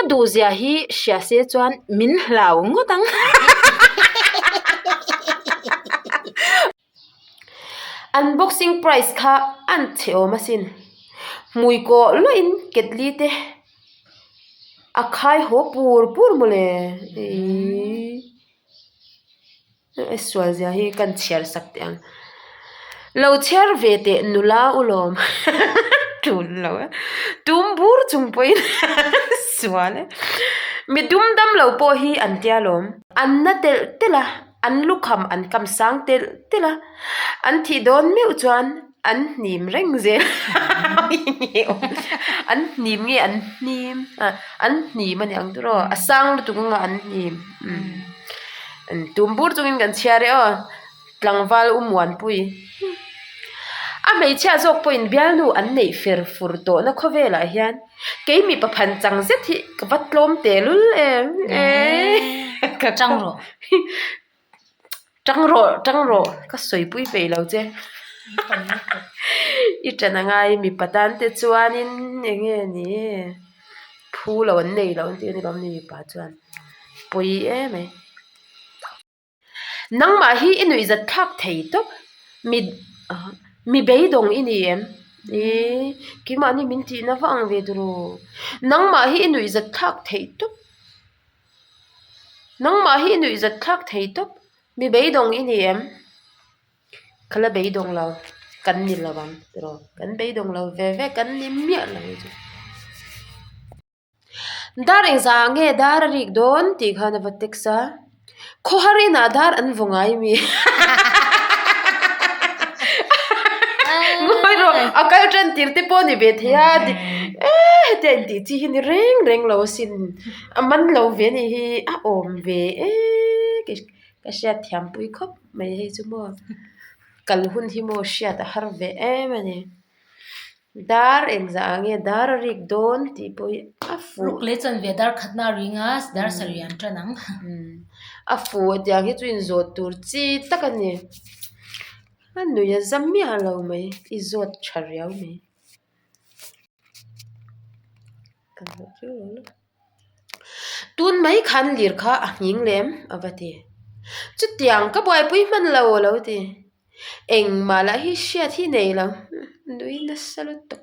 Ka duhzia hi hria se chuan min hlau ngawt ang. Unboxing price kha an chhe awm asin. Hmui kawh luahin ketli te a khai haw pur pur mawle. Eii sual zia hi kan chhiar sak teh ang. Lo chhiar ve teh nula u lawm tul lo e. Tum bur chung pawhin sual e. Mi dum dam lo pawh hi an tia lawm. An na telh telh a, an lukham an kam sang telh telh a, an thih dawn meuh chuan an hnim reng zel an hnim nge an hnim ah an hnim a ni ang tur aw a sang lutuk anga an hnim umm tum bur chungin kan chhiar e aw tlangval u muanpui a hmeichhia zawk pawhin bialnu an neih fer fur tawhna khawvelah hian kei mipa phan chang zet hi ka va tlawm tehlul em ka tang rawh. Tang rawh tang rawh ka sawipui peih lo che i ṭan a ngai mipa tan te chuanin eng nge ni phu lo an nei lo an tih a ni lawm ni mipa chuan pawi em mai nangmah hi i nuih zat thlak thei tawp mi mi beidawng i ni em ihh keimahni min tihna vak ang ve tur aw nangmah hi i nuih zat thlak thei tawp. Nangmah hi i nuih zat thlak thei tawp. Mi beidawng i ni em? Ka la beidawng lo. Kan ni lo ang tiraw. Kan beidawng lo ve ve kan ni miah lo hi chu. Dar engzah nge dar a rik dawn tih khan a va text a. Khawhar inah dar an vaw ngai mi. Ngawi rawh a kal tan tir te pawh ni ve thei a ti eh hetiang intih chi hi ni reng reng lo asin a man lo ve anih hi a awm ve e ka hriat thiam pui khawp mai hei chu maw kal hun hi maw hriat a har ve em a ni. Dar engzah ah nge dar a rik dawn tih pawh hi a fuh. Ruk leh chuan ve dar khatna a ring a dar sarih an tan ang. A fuh tiang hi chu inzawt tur chi tak a ni. A nui a za miah lo mai i zawt tha riau mai. Tun mai khan lir kha a nghing lem a va ti. Chutiang ka buaipui hman lo a lo ti. Engmah lah hi hriat hi nei lo nui nasa lutuk.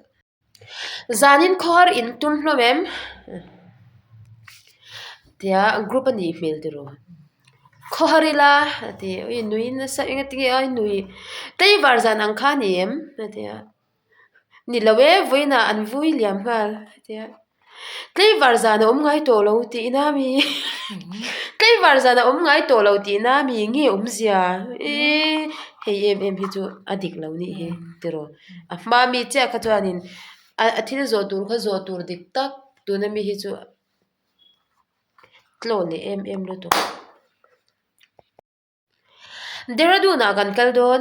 Zanin khawhar in tum hlawm em? Tia group a nih hmel tiraw. Khawhar ila a ti ui nui nasa engatinge a nui tlaivar zan ang kha a ni em? A ti a. Ni lo e, vawiinah an vui liam nghal a ti a. Tlaivar zan a awm ngai tawh lo tihna a mi? Tlaivar zan a awm ngai tawh lo tihna a mi nge awmzia? Eee hei em em hi chu a dik lo nih hi tiraw. A hma mi chiah kha chuanin a thil zawh tur kha zawh tur dik tak tuna mi hi chu tlaw leh em em lutuk. Dehradun ah kan kal dawn.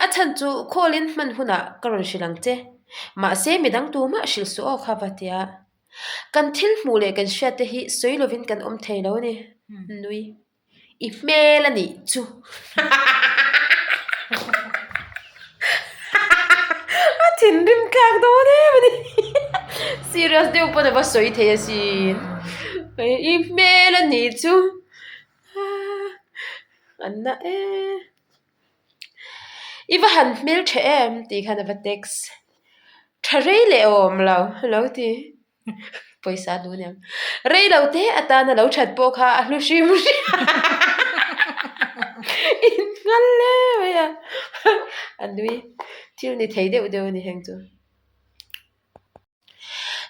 A chhan chu call in hman hunah ka rawn hrilh ang che. Mahse midang tumah hrilh suh aw kha va tia. Kan thil hmuh leh kan hriat te hi sawi lovin kan awm thei lo a ni. Nui. I hmel a nih chu. A thinrim thlak dawn em a ni. Serious deuh pawn a va sawi thei asin. I hmel a nih chu. An na e i va han hmel tha em tih khan a va text tha rei leh awm lo a lo ti pawisa a duh aniang rei lo te atana lo that pawh kha a hlu hrim hrim in nghal hle mai a a nui thil ni thei deuh deuh a ni heng chu.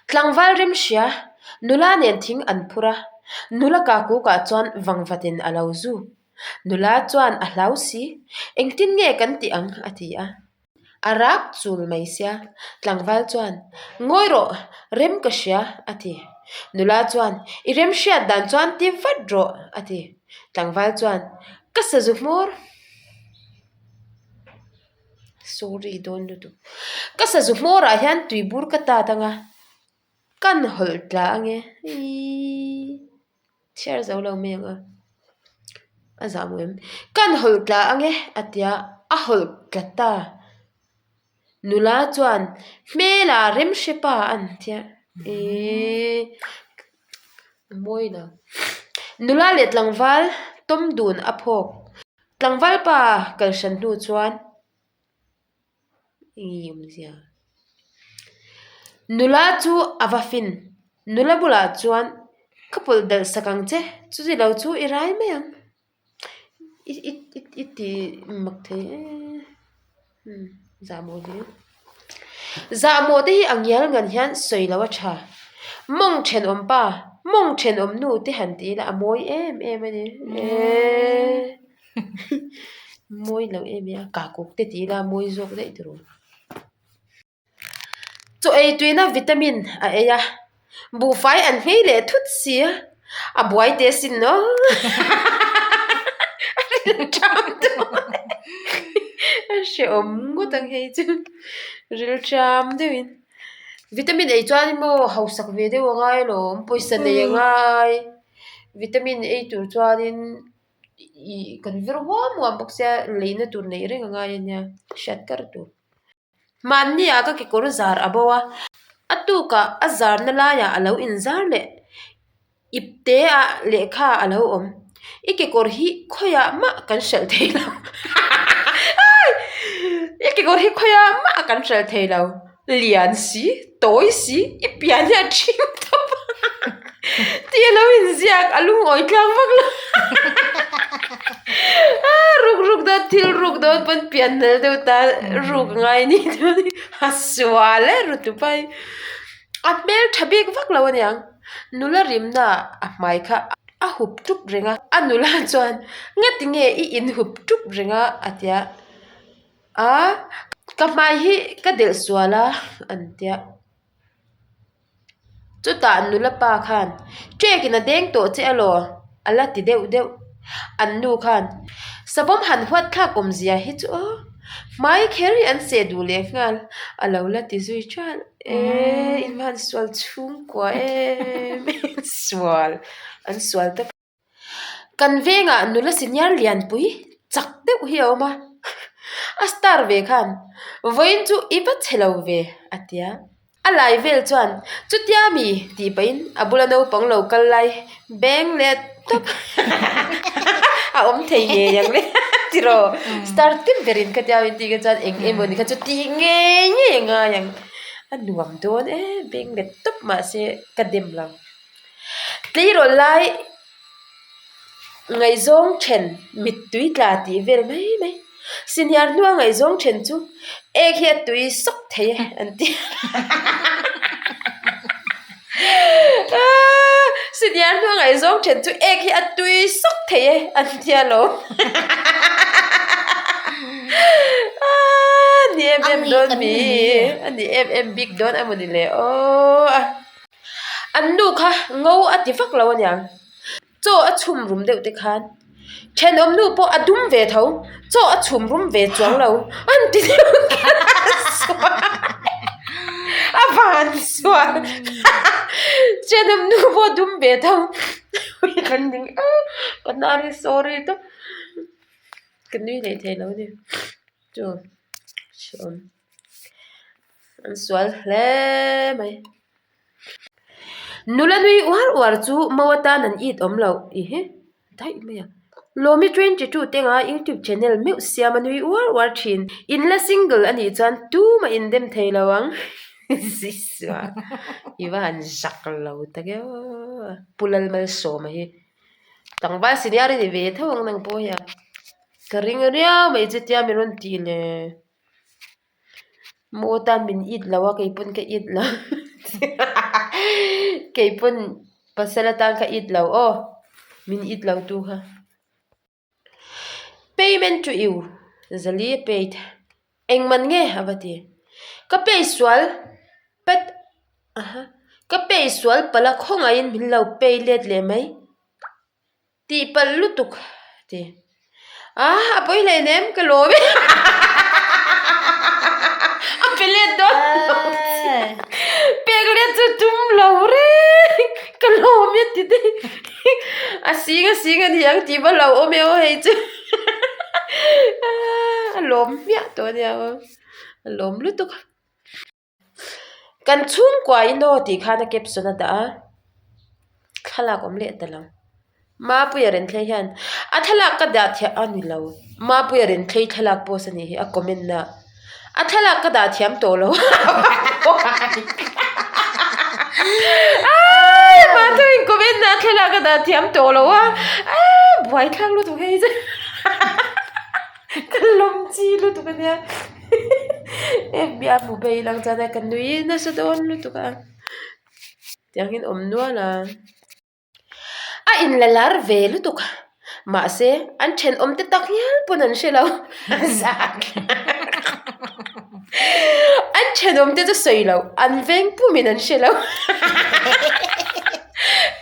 Tlangval rem hria, nula nen thing an phur a, nula kakukah chuan vangvatin a lo zu. Nula chuan a hlau si, Engtin nge kan tih ang? a ti a. A rak chul mai sia, tlangval chuan, Ngawi rawh, rem ka hria, a ti. Nula chuan, I rem hriat dan chuan ti vat rawh, a ti. Tlangval chuan, Ka sazu hmawr. Sorry dawn lutuk. Ka sazu hmawrah hian tuibur ka tat ang a, kan hawlh tla ang e. Iiii chhiar zo lo mai ang a, a zah maw em? Kan hawlh tla ang e a ti a, a hawlh tla ta. Nula chuan hmela remhrepa an ti a, iiii. A mawi lo. Nula leh tlangval tawm dun a phawk. Tlangval pa kal hran hnu chuan eng awmzia? Nula chu a va fin. Nula bulah chuan ka pawlh dalh sak ang che, chuti lo chu i rai mai ang. I i i ti mak thei em umm zahmawh hle zahmawh te hi a ngial ngan hian sawi loh a tha mawng thenawm pa mawng thenawm nu te han tih ila a mawi em em a ni eee mawi loh em em a kakuk te tih ila a mawi zawk daih tur. Chaw ei tuina vitamin a ei a, buhfai an nghei leh thut si a, a buai teh asin aw a ril ṭam dawn a hrehawm ngawt ang hei chu ril ṭam deuhin vitamin ei chuan emaw hausak ve deuh a ngai alawm pawisa nei a ngai vitamin ei tur chuanin ih kan vir huam huam bawk sia leina tur neih reng a ngai ania hriat kar tur. Mahniah ka kekawr zar a bo a, a tukah a zarna laiah a lo inzar leh ipte ah lehkha a lo awm. I kekawr hi khawiah mah kan hralh thei lo I kekawr hi khawiah mah kan hralh thei lo lian si tawi si i pian hi a ṭhing tawp a tih a lo inziak a lungawi tlang vak lo a ruk ruk dawn thil ruk dawn pawn pian nal deuh ta ruk a ngai a ni a sual e ru tupa hi a hmel tha bik vak lo aniang nula rimna a hmai kha a hup tup reng a a nula chuan ngati nge i in hup tup reng a a ti a a ka hmai hi ka delh sual a an tia. Chutah nula pa khan, Ṭekin a deng tawh che alaw? a la ti deuh deuh. An nu khan, Savawm han huat thlak awmzia hi chu aw, hmai kher hi an seh duh leh nghal a lo la ti zui ṭalh. Eee, in va han sual chhungkua em em, sual, an sual tak. Kan vengah nula senior lianpui chak deuh hi a awm a, a star ve khan vawiin chu i va chhe lo ve a ti a, a lai vel chuan chutia mi tih pahin a bula naupang lo kal lai beng leh tawp a awm thei ngei ang le tiraw star tip berin khatia min tih kha chuan eng emaw ni kha chu tih ngei ngei a ngai ang a nuam dawn e beng leh tawp mahse ka dem lo. Tleirawl lai ngaihzawng then mittui tla tih vel mai mai senior hnua ngaihzawng then chu ek hi a tui sawk thei e an ti aaa senior hnua ngaihzawng then chu ek hi a tui sawk thei e an ti alawm aaa ni em em dawn mi a ni em em bik dawn a mawni le aww a. An nu kha ngo a ti vak lo aniang, chaw a chhum rum deuh te khan thenawm nu pawh a dum ve tho, chaw a chhum rum ve chuang lo an ti deuh kher a van sual thenawm nu pawh a dum ve tho kan ning ka hnar hi sorry tawp ka nui leh thei lo a ni chu hreawm. An sual hle mai. Nula nui uar uar chu mo atan an it awm loh i hi daih mai a. Lawmi 22 te anga youtube channel meuh siam a nui uar uar thin. In la single a nih chuan tumah in dem thei lo ang. Zisua i va han zak lo tak e aw. Pu Lalmalsawma hi tlangval senior a ni ve tho ang nang pawh hian. Ka ring riau mai che tia min rawn tih le. Maw tan min it lo a keipawn ka it lo keipawn pasal atan ka it lo aw min it lo tu kha payment to you zali a paid engman nge a va ti ka pay sual pet aha ka pay sual palh a khawngaihin min lo pay let leh mai. Tihpalh lutuk ti. A, a pawi hlei nem ka lawm e. A pe let dawn lo che. Pek let chu tum lo reng. Ka lawm e ti te. A sing a sing a ni ang tih va lo awm e aw hei chu. A lawm hmiah tawh a nia aw. A lawm lutuk. Kan chhungkua in aw tih khan a caption a dah a. Thlalak awm leh ta lo. Mapuia Renthlei hian a thlalak ka dah thiam a ni lo. Mapuia Renthlei thlalak post a nih hi a comment na. A thlalak ka dah thiam tawh lo. Aii Mapuia comment na a thlalak ka dah thiam tawh lo a. Aii buaithlak lutuk hei chu. Ka lawm chi lutuk a nia. FB a hmu phei lang chuan a ka nui nasa dawn lutuk a. Tiang hian awm nual a. A inla lar ve lutuk mahse an thenawm te tak hial pawn an hre lo an thenawm te chu sawi loh an veng pumin an hre lo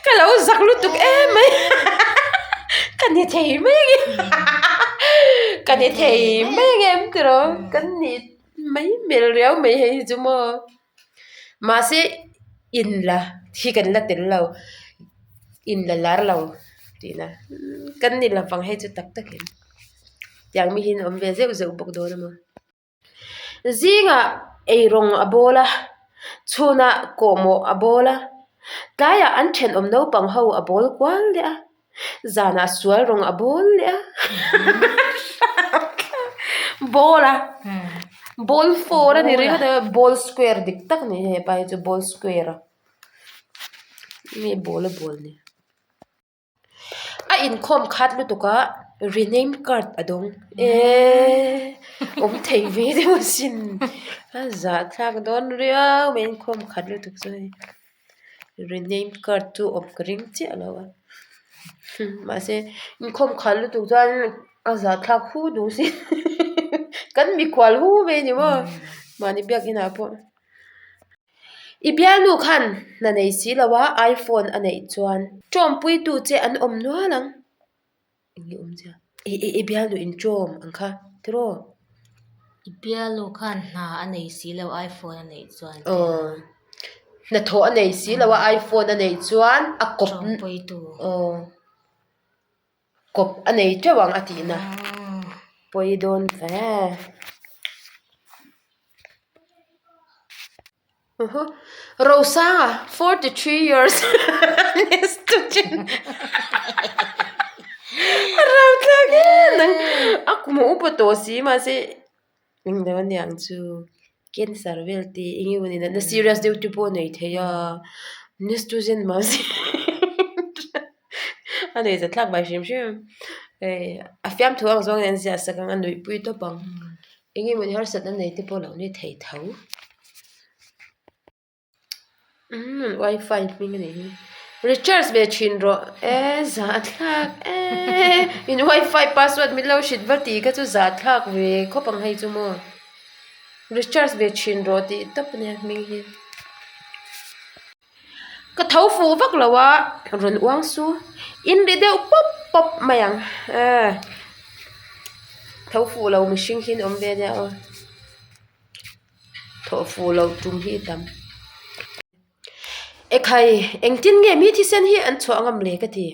ka lo zak lutuk em mai ka ni thei mai ang em ka ni thei mai ang em tiraw kan ni mai hmel riau mai hei hi chu maw. Mahse in la hi kan la tel lo in la lar lo tihna kan ni lovang hei chu tak takin tiang mi hian awm ve zeuh zeuh bawk dawn a maw. Zingah eirawng a bawl a chhunah kawhmawh a bawl a tlaiah an thenawm naupang ho a bawl kual leh a zanah sual rawng a bawl leh a bawl a bawl fawr a ni ringawt a bawl square dik tak a ni hepa hi chu bawl square a nge bawl a bawl ni a inkhawm khat lutuk a rename card a dawng eee awm thei ve deuh asin a zahthlak dawn riau mai inkhawm khat lutuk chu hei. Rename card chu awm ka ring chiah lo a mahse inkhawm khat lutuk chuan a zahthlak hu duh si kan mikhual hu mai a ni maw mahni biakin ah pawh i bialnu khan hna nei si lo a iphone a neih chuan tawngpui tu che an awm nual ang. Eng nge awm zia? I i i bialnu in ṭawm ang kha tiraw? I bialnu khan hna a nei si lo iPhone a neih chuan. Aw hnathawh a nei si lo a iPhone a neih chuan a kawp Ṭawmpuitu. Aw kawp a nei ṭeuh ang a tihna pawi dawn ve. Rosanga 43 years student a rau thlak em ang a kum a upa tawh si mahse englo aniang chu cancer vel te eng emaw ni natna serious deuh te pawh a nei thei a student mahse a nei za thlak mai hrim hrim hei a fiamthu ang zawngin an ziah sak ang a nuihpui tawp ang. Eng emaw ni harsatna nei te pawh lo ni thei tho. Umm wifi hming a nih hi. Recharge ve thin rawh e zahthlak e in wifi password min lo hrilh va tih kha chu zahthlak ve khawp ang hei chu maw. Recharge ve thin rawh tih tawp a nia hming hi. Ka tho fuh vak lo a, rawn uang su. In ri deuh pawp pawp mai ang eh tho fuh lo mihring hi an awm ve nia aw thawh fuh loh tum hi a tam. Ekhai engtin nge mi thisen hi an chhuah ngam le ka ti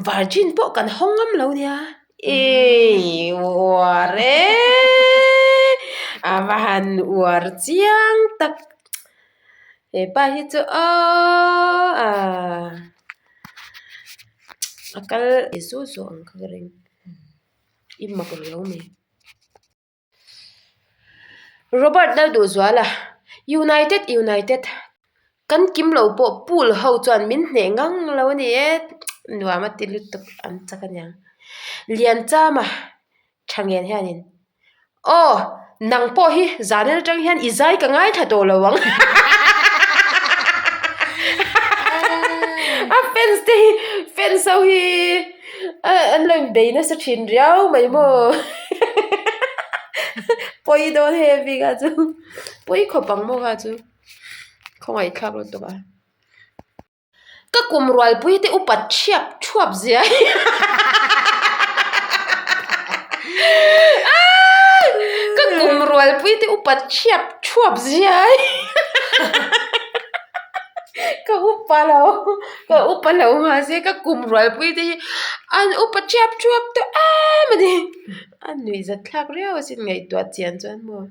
virgin pawh kan hawng ngam lo nia eii uar e a va han uar chiang tak. He pa hi chu aww ahh a kal zu zu ang kha ka ring i mak riau mai. Robert Lalduhzuala United United kan kim lo pawh pool ho chuan min hneh ngang lo a ni e nuam a ti lutuk an chak aniang Lianchama tha ngen hianin Aw, nang pawh hi zan atang hian i zai ka ngaithla tawh lo ang. A fans te hi, fans ho hi an lo inbei nasa thin riau mai maw. Pawi dawn he bik ah chu, pawi khawp ang maw kha chu, khawngaihthlak lutuk a. Ka kum rualpui te upat thiap thuap zia hi Ka kum rualpui te upat thiap thuap zia hi Ka upa lo ka upa lo mahse ka kum rualpui te hi an upa thiap thuap tawh em a ni. A nuihzat thlak riau asin ngaihtuah chian chuan maw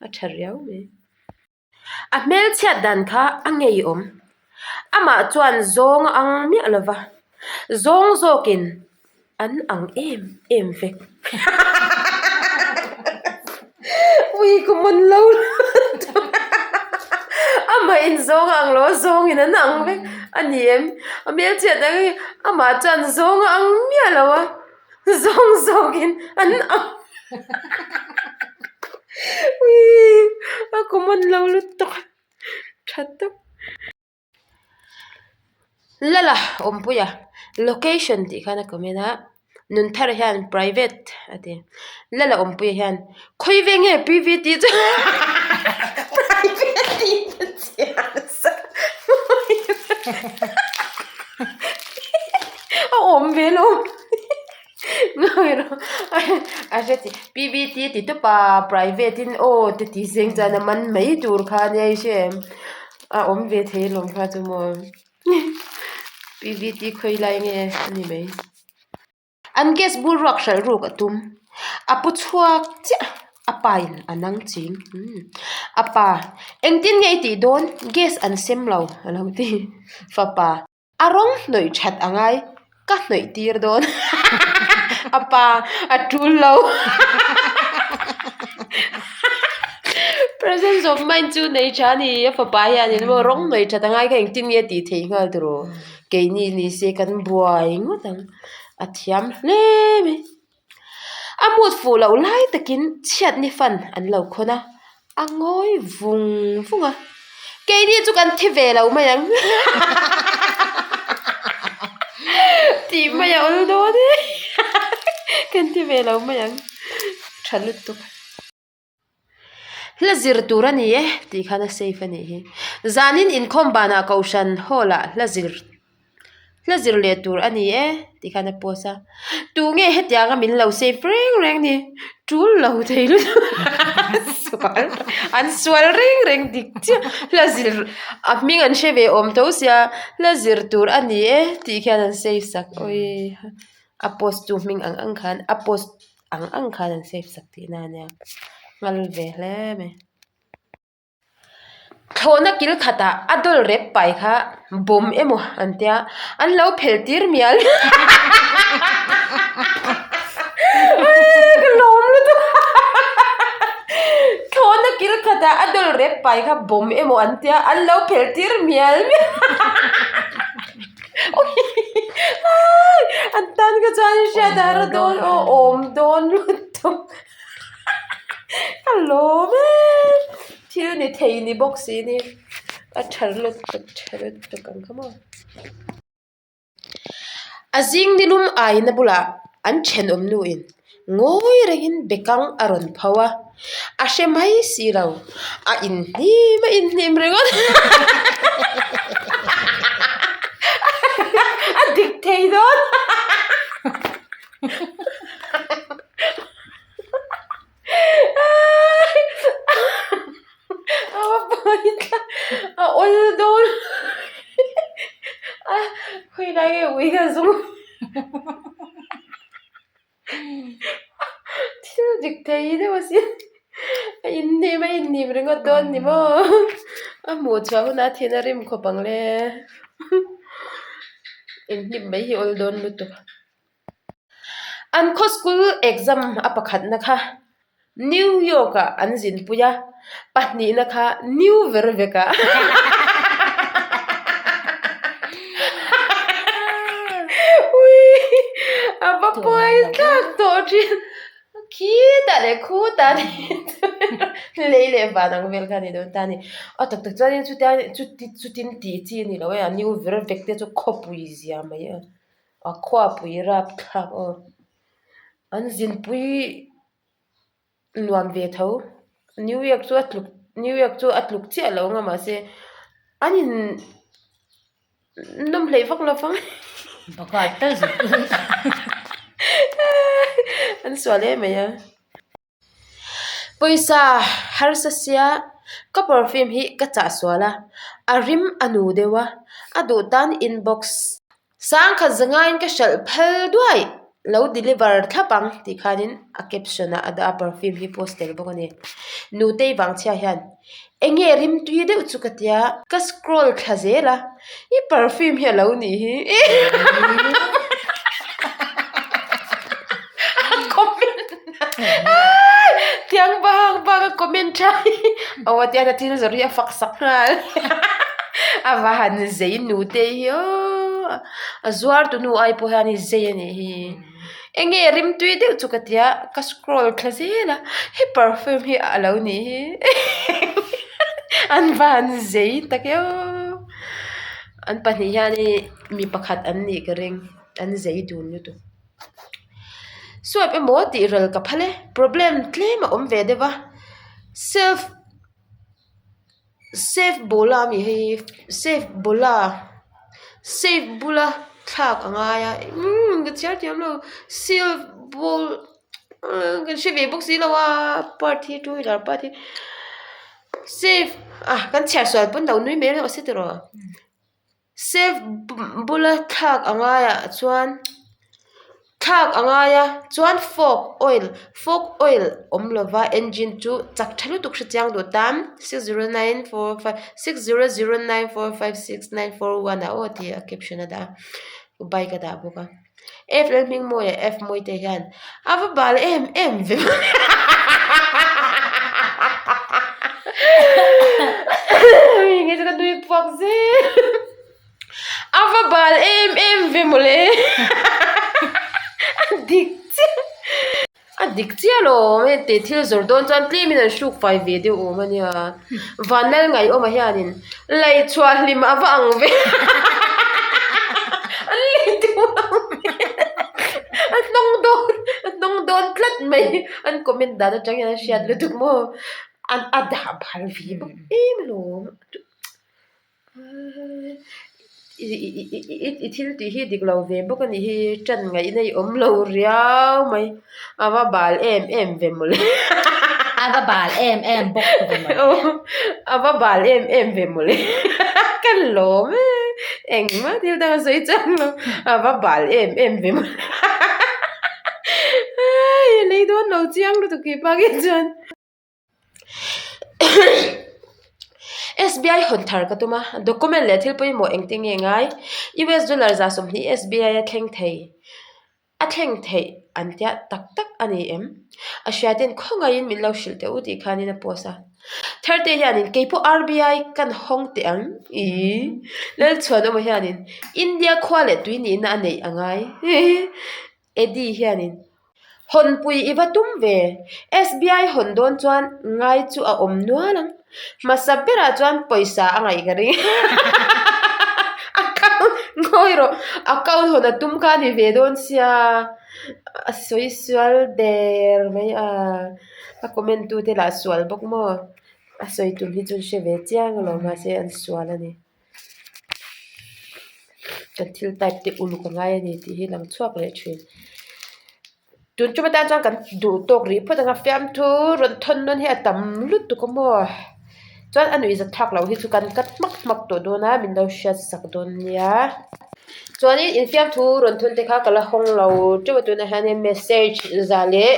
a tha riau mai. A hmelchhiat dan kha a ngeiawm. Amah chuan zawng a ang miah lo va, zawng zawkin an ang em em vek. Ui ka man lo Amah in zawng a ang lo a, zawngin an ang vek a ni em? A hmelchhiat ang hi amah chuan zawng a ang miah lo a. Zawng zawkin an ang Uii a common lo lutuk a tha tak. Lala awmpuia location tih khan a comment a Nunthar hian private a ti Lala awmpuia hian khawi veng nge PVT chu private tih a chhiar nasa A awm ve lo a hre chi PVT ti tawp a private in aw te ti zeng chuan a man mai tur kha ania i hre em a awm ve thei alawm kha chu maw PVT khawi lai nge a ni mai. An gas bur ruak hralh ruk a tum. A pu chhuak chiah a pa in a nang ching. A pa, Engtin nge i tih dawn? Gas an sem lo a lo ti. Fapa, A rawng hnawih that a ngai, ka hnawih tir dawn. A pa, A tul lo. Presence of mind chu nei tha a ni. A fapa hianin maw rawng hnawih that a ngai kha engtin nge a tih theih nghal tur aw. Keini ni se kan buai ngawt ang. A thiam hle mai. A mood fuh loh lai takin chhiatni fan an lo khawn a, a ngawi vung vung a. Keini chu kan thi ve lo mai ang tih mai a awl dawn e kan thi ve lo mai ang tha lutuk. Hla zir tur a ni e tih khan a safe a nih hi. Zanin inkhawm banah kohhran hall ah hla zir hla zir leh tur a ni e tih khan a post a. Tunge hetianga min lo save reng reng ni? Tul lo thei lutuk sual an sual reng reng dik chiah. Hla zir a hming an hre ve awm tho sia hla zir tur a ni e tih khian an save sak awii a post tu hming ang ang khan a post. Ang ang khan an save sak tihna a nia nghal ve hle mai. Thlawhna kil khatah a dawl rep pai kha bawm emaw an tia an lo phelh tir mial ka lawm lutuk thlawhna kil khatah a dawl rep pai kha bawm emaw an tia an lo phelh tir mial mial. An tan kha chuan hriat a har dawn aw awm dawn lutuk ka lawm e thil ni thei ni bawk si ni a tha lutuk tha lutuk ang kha maw a zing nilum aina bulah an thenawm nu in Ngawi rengin bekang a rawn pho a, a hre mai si lo, a inhnim a inhnim ringawt a dik thei dawn a awl dawn a khawilai nge ui ka zawng. Thil dik thei deuh a sin a inhnim a inhnim ringawt dawn ni maw a hmuh chhuah hunah a thin a rim khawp ang le inhnim mai hi awl dawn lutuk an khaw school exam a pakhatna kha. New York ah an zinpui a, pahnihna kha New ver vek ah. Uii a va pawi thlak tawh thin. Khitah leh khutah lei leh van ang vel kha a ni dawn ta a ni. A tak tak chuanin chutia chuti chutin tih chi a ni lo e a new ver vek te chu khawpui zia mai a, a khuapui rapthlak aw. An zinpui nuam ve tho New York chu a tluk New York chu a tluk chiah lo ang a mahse an in nawm hleih vak lo vang an sual em mai a. Pawisa harsa sia ka perfume hi ka chah sual a, a rim a nu deuh a, a duh tan inbox sangkhat zangaiin ka hralh phal duai lo deliver thlap ang tih khanin a caption ah a dah a perfume hi post tel bawk a ni. Nutei vangchhia hian. Enge rimtui deuh chu ka tia, ka scroll thla zel a, i perfume hi a lo nih hi. A comment tiang bak bak a comment tha hi aw a tia thil zawrh hi a fak sak nghal a va han zei nute hi aw a zuar tu nu ai pawh hian i zei a nih hi. Enge rimtui deuh chu ka tia ka scroll thla zel a he perfume hi a lo nih hi an van zei tak e aw an pahnih hian hi mi pakhat an nih ka ring an zei dun lutuk swipe emaw tih ral ka phal e problem tlem a awm ve deuh a self. Safe bula ami hei hi safe bula safe bula thlak a ngai a umm ka chhiar thiam lo silf bul kan hre ve bawk si lo a part hi two wheeler part hi safe ah kan chhiar sual pawn lo nui mai rawh se tiraw. Safe bula thlak a ngaiah chuan thlak a ngai a chuan fork oil fork oil awm lova engine chu chak tha lutuk hrechiang duh tan 60945 6009456941 ah aw tih a caption a dah a bike a dah bawk a. F Lalhmingmawia F Mawite hian a va bal em em ve Nge chu ka nui puak zel A va bal em em ve mawle A dik chiah A dik chiah lo hei tih thil zawrh dawn chuan tlemin an hruk fai ve deuh awm a nia Vanlal ngaihawma hianin lei chhuah hlim a va ang ve an lei duh ang ve a hnawng dawn a hnawng dawn tlat mai an comment dan atang hian a hriat lutuk maw a dah bal ve bawk em alawm. I thil tih hi dik lo ve bawk a nih hi tan ngaihna i awm lo riau mai a va bal em em ve mawle a va bal em em bawk ve mawle a va bal em em ve mawle ka lawm e engmah thil dang a sawi chang lo a va bal em em ve mawle a lei dawn lo chiang lutuk tih bak hi chuan. SBI hawn thar ka tum a, document leh thil pawimawh engte nge ngai? US dollar 20 SBI a thleng thei a thleng theih an tia tak tak a ni em? A hriatin khawngaihin min lo hrilh teh u tih khanin a post a. Tharte hianin keipawh RBI kan hawng teh ang ii Lalchhuanawma hianin India khua leh tui nihna a neih a ngai. Eddie hianin, Hawnpui i va tum ve, SBI hawn dawn chuan ngai chu a awm nual ang. Hmasa berah chuan pawisa a ngaih ka ring. Account ngawi rawh, account hawn a tum kha a ni ve dawn sia, a sawi sual der mai a, a comment tu te lah sual bawk maw, a sawi tum hi chu an hre ve chiang alawm mahse an sual a ni. Kan thil type te uluk a ngai a ni tih hi lang chhuak leh thin. Tun tum atan chuan kan duh tawk rih phawt ang a fiamthu rawn thawn nawn hi a tam lutuk a maw chuan a nuih zat thlak loh hi chu kan cut hmak hmak tawh dawn a min lo hriat sak dawn nia. Chuanin infiamthu rawn thawn te kha ka la hawng lo teuh a tunah hianin message za leh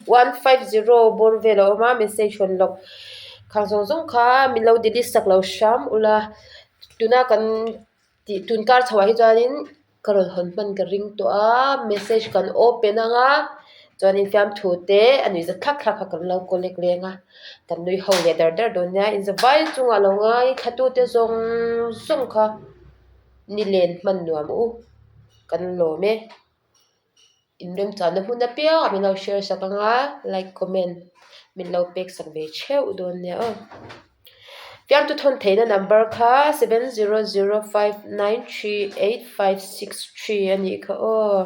150 bawr vel a awm a message hawn loh. Khang zawng zawng kha min lo delete sak lo hram ula tuna kan tih tun kar chho ah hi chuanin ka rawn hawn hman ka ring tawh a message kan open ang a chuanin fiamthu te a nuih zat thlak thlak kha kan lo collect leng a kan nui ho leh dar dar dawn nia inzavai chungah lo ngai thla te zawng zawng kha nilen hman nuam u kan lawm e. Inremchahna hmun apiangah min lo share sak ang a, like comment min lo pek sak ve theuh dawn nia aw. Fiamthu thawn theihna number kha 7005938563 a nih kha aw.